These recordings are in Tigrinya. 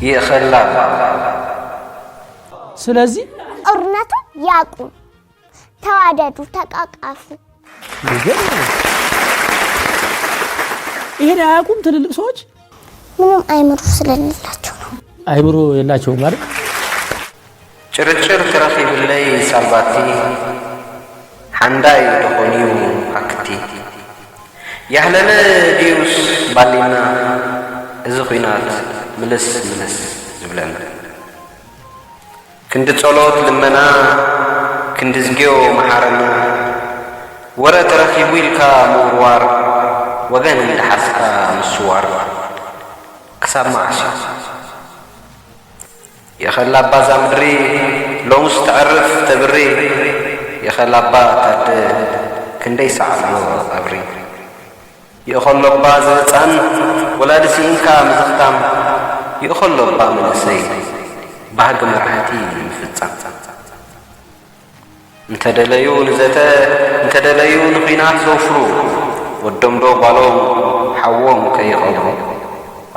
ይእኸላ። ስለዚህ ጦርነቱ ያቁም። ተዋደዱ፣ ተቃቃፉ። ይገርም። ይሄን አያውቁም ትልልቅ ሰዎች። ምንም አይምሮ ስለሌላቸው ነው። አይምሮ የላቸውም ማለት ጭርጭር ትረኺብለይ ሳልባቲ ሓንዳይ ደኾንዩ ኣክቲ ያህለለ ድዩስ ባሊና እዚ ኹናት ምልስ ምልስ ዝብለና ክንዲ ጸሎት ልመና ክንዲ ዝግዮ መሓረና ወረ ተረኺቡ ኢልካ ምውርዋር ወገን እንዳሓዝካ ምስዋር ክሳብ መዓስ እዩ የኸላ ኣባ እዛ ምድሪ ሎምስ ተዕርፍ ተብሪ የኸላ ኣባ ታደ ክንደይ ሰዓብ ኣሎ ቀብሪ ይእኸሎ ኣባ ዝህፃን ወላዲ ስኢንካ ምዝኽታም ይእኸሎ ኣባ መንእሰይ ባህጊ መራሕቲ ምፍፃም እንተደለዩ ንዘተ እንተደለዩ ንኺናት ዘውፍሩ ወዶም ዶ ጓሎም ሓዎም ከይቐብሩ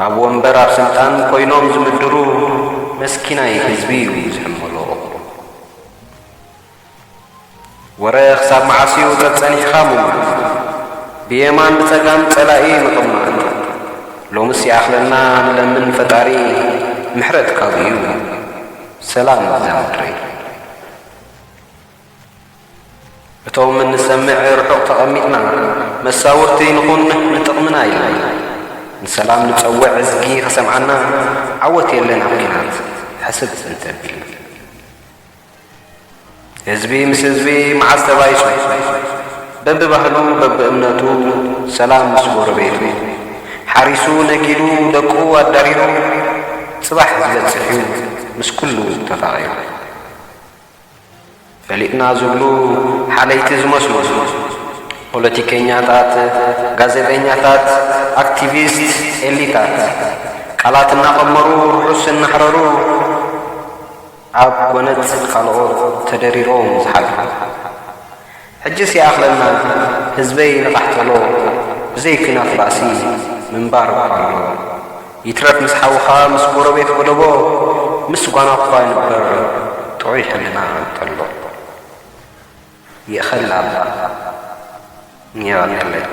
ኣብ ወንበር ኣብ ስልጣን ኮይኖም ዝምድሩ መስኪናይ ህዝቢ እዩ ዝሕመሎ እኽሉ ወረ ክሳብ መዓስ እዩ ጸጸኒሕኻ ምማት ብየማን ብጸጋም ጸላኢ ምቕማጥ ሎምስ ይኣኽለና ንለምን ፈጣሪ ምሕረት ካብኡ እዩ ሰላም እዛ ምድሪ እቶም እንሰምዕ ርሑቕ ተቐሚጥና መሳውርቲ ንኹን ንጥቕምና ኢልና ንሰላም ንጸውዕ እዝጊ ክሰምዓና ዓወት የለን ኣብ ኲናት ሕስብ እንተቢልና ህዝቢ ምስ ህዝቢ መዓዝ ተባይሱ በብባህሉ በብእምነቱ ሰላም ምስ ጎረቤቱ ሓሪሱ ነጊዱ ደቁ ኣዳሪሩ ጽባሕ ዝበጽሕ እዩ ምስ ኩሉ ተፋቒሩ ፈሊጥና ዝብሉ ሓለይቲ ዝመስሉ ፖለቲከኛታት፣ ጋዜጠኛታት፣ ኣክቲቪስት፣ ኤሊታት ቃላት እናቐመሩ ርሑስ እናሕረሩ ኣብ ጎነጽ ካልኦት ተደሪሮም ዝሓድሩ። ሕጅስ ይኣኽለና ህዝበይ ንቓሕ ተሎ ብዘይ ኲናት ባእሲ ምንባር እኳ ኣሎ። ይትረፍ ምስ ሓውኻ ምስ ጎረቤት ጎደቦ ምስ ጓና እኳ ይንበር ጥዑይ ሕልና እንተሎ። ይእኸል ኣባ። የቐንየለይ።